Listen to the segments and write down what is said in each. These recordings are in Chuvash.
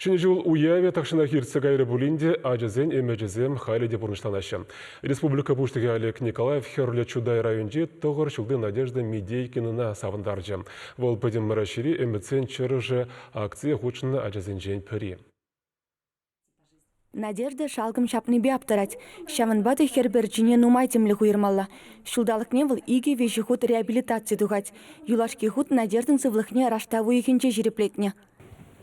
Ҫӗнӗ ҫул уявӗ тахҫанах иртсе кайрӗ пулин те ачасен ӗмӗчӗсем халӗ те пурнӑҫланаҫҫӗ. Республика Пуҫлӑхӗ Олег Николаев Хӗрлӗ Чутай районӗнчи тӑхӑр ҫулти Надежда Мидейкинӑна савӑнтарчӗ. Вӑл Пӗтӗм Раҫҫейри ӗмӗтсен чӑрӑшӗ акцие хутшӑннӑ ачасенчен пӗри. Надежда шалкӑм ҫапнипе аптӑрать. Ҫавӑнпа та хӗр пӗрчине нумай тимлӗх уйӑрмалла. Ҫулталӑкне вӑл икӗ-виҫӗ хут реабилитаци тухать. Юлашки хут Надеждӑн сывлӑхне раштав уйӑхӗнче ҫирӗплетнӗ.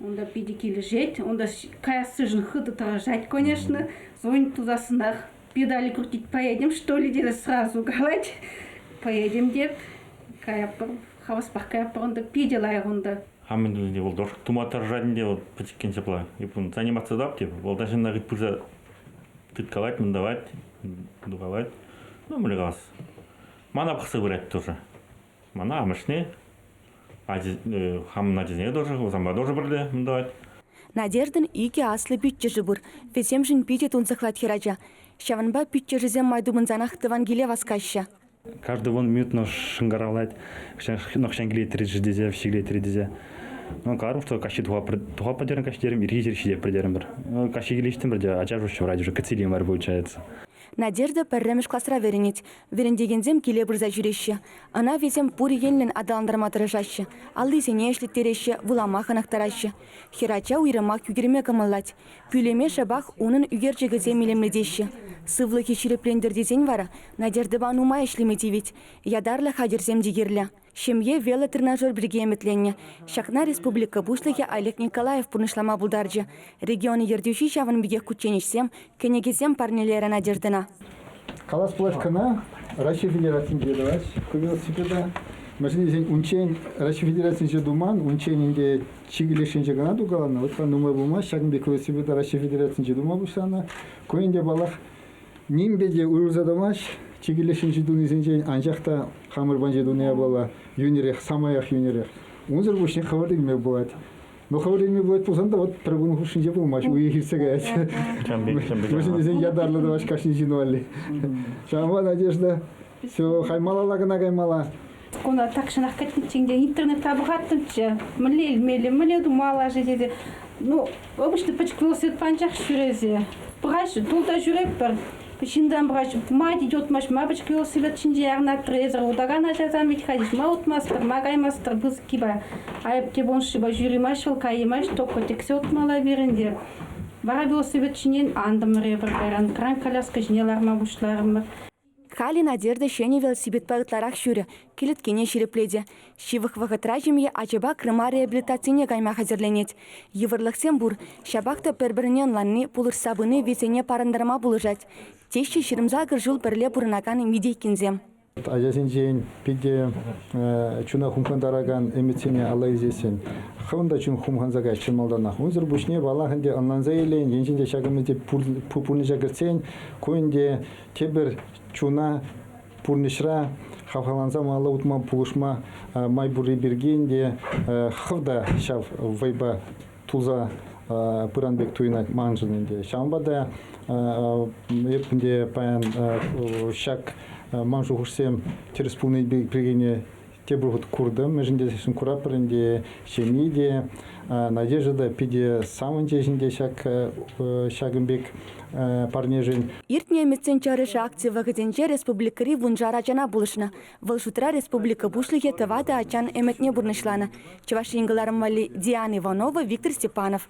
Унта питӗ килӗшет. Унта каяссишӗн хытӑ тӑрӑшать, конечно. Звонит тусассӑнах педали крутить поедем, что ли, тесе сразу калать. Поедем деп. Каяппӑр, хаваспах каяппӑр унта. Питӗ лайӑх унта. Хамӑн тӗлӗнче вӑл тоже тума тӑрӑшать ӗнтӗ вӑл пӗчӗккӗн ҫапла. Заниматься тап теп. Вӑл та ҫынна пырса тыткалать, мӑнталать, тухалать. Ну, мӗнле калас. Мана пӑхса пырать тоже. Мана амӑшне, хамӑн ачасене тоже, санпа тоже пӗрле мӑнталать. Надеждӑн икӗ аслӑ пиччӗшӗ пур. Вӗсемшӗн питӗ тунсӑхлать хӗрача. Ҫавӑнпа пиччӗшӗсем май тупӑнсанах тӑван киле васкаҫҫӗ. Каждый вон минутно шӑнкӑравлать, нохҫан килет тесе, вҫи килет тесе. Ну, каларӑм, что каҫхи туха пӗтерӗм, каҫ терӗм, ирхи ҫӗр ҫитеп пӗтерӗмӗр. Каҫхи килеҫтӗмӗр те, ача уже ҫывӑрать уже, кӗтсе илеймӗр получается. Надежда пӗрремӗш класра вӗренет. Вӗрентекенсем киле пырса ҫӳреҫҫӗ. Ӑна вӗсем пур енлӗн аталантарма тӑрӑшаҫҫӗ, аллисене ӗҫлеттереҫҫӗ, вулама хӑнӑхтараҫҫӗ. Хӗрача уйрӑмах ӳкерме кӑмӑллать. Пӳлӗме шӑпах унӑн ӳкерчӗкӗсем илемлетеҫҫӗ. Сывлӑхӗ ҫирӗплентӗр тесен вара Надеждӑпа нумай ӗҫлеме тивет. Ятарлӑ хатӗрсем те кирлӗ. Ҫемье велотренажер пирки ӗмӗтленнӗ. Ҫакна республика Пуҫлӑхӗ Олег Николаев пурнӑҫлама пултарчӗ. Регион ертӳҫи ҫавӑн пекех кучченеҫсем, кӗнекесем парнелерӗ Надеждӑна. Калас пулать кӑна, Раҫҫей Федерацийӗнче тӑвать ку велосипеда. Мӗншӗн тесен унччен Раҫҫей Федерацийӗнче туман, унччен ӗнтӗ чикӗ леш енче кӑна тукаланӑ. Вот нумай пулмасть ҫакӑн пек велосипеда Раҫҫей Федерацийӗнче тума пуҫланӑ. Ку ӗнтӗ, паллах, нимпе те уйрӑлса тӑмасть чикӗ леш енчи тунисенчен, анчах та хамӑр панче туни япала йӳнӗрех, самаях йӳнӗрех. Унсӑр пуҫне хӑвӑрт илме пулать. Ну, хӑвӑрт илме пулать пулсан та вот пӗр кун хушшинче пулмасть, уйӑх иртсе каять. Мӗншӗн тесен ятарлӑ тӑваҫ кашни ҫын валли. Ҫавӑнпа Надежда, все, хаймалалла кӑна каймалла. Куна тахҫанах кӗтнӗччӗ ӗнтӗ, интернетра пӑхаттӑмччӗ. Мӗнле илмелле, мӗнле тумалла-ши тесе. Ну, обычно пӗчӗк велосипедпа анчах ҫӳресе. Пӑхаҫҫӗ, тулта ҫӳретпӗр. Ҫынтан пӑхаҫҫӗ, ма тет утмасть, ма пӗчӗк велосипед ҫинче ярӑнатӑр эсӗр, утакан ачасам вӗт-ха тет, ма утмастӑр, ма каймастӑр пысӑккипе. Айӑп те пулнӑ-шипа ҫӳремасть вӑл, каймасть, только тӗксе утмалла пирӗн те. Вара велосипед ҫинчен антӑмӑр эпир кайран, кран коляска ҫине ларма пуҫларӑмӑр. Халӗ Надежда ҫӗнӗ велосипедпа ытларах ҫӳрӗ, кӗлеткене ҫирӗплетӗ. Ҫывӑх вӑхӑтра ҫемье ачапа Крыма реабилитацине кайма хатӗрленет. Йывӑрлӑхсем пур, ҫапах та пӗр-пӗрне ӑнланни, пулӑшса пыни вӗсене парӑнтарма пулӑшать, теҫҫӗ 28 ҫул пӗрле пурӑнакан Мидейкинсем. Ачасенчен питӗ чуна хумхантаракан ӗмӗтсене алла илсессӗн хӑвӑн та чун хумханса каять чӑн малтанах. Унсӑр пуҫне паллах ӗнтӗ ӑнланса илен, енчен те ҫак ӗмӗте пурнӑҫа кӗртсен ку ӗнтӗ тепӗр чуна пурнӑҫра хавхаланса малалла утма пулӑшма май пурри пирки ӗнтӗ хӑв та ҫав вӑйпа тулса пыран пек туйӑнать маншӑн ӗнтӗ. Ҫавӑнпа та эп ӗнтӗ паян ҫак ман шухӑшсем тӗрӗс пулни пиркине тепӗр хут куртӑм. Мӗншӗн тесен куратпӑр ӗнтӗ ҫемье те, Надежда та питӗ савӑнчӗ ӗнтӗ ҫак ҫакӑн пек парнешӗн. Иртнӗ ӗмӗтсен чӑрӑшӗ акци вӑхӑтӗнче республикӑри вуншар ачана пулӑшнӑ. Вӑл шутра республика Пуҫлӑхӗ тӑватӑ ачан ӗмӗтне пурнӑҫланӑ. Чӑваш Ен кӑларӑм валли Диана Иванова, Виктор Степанов.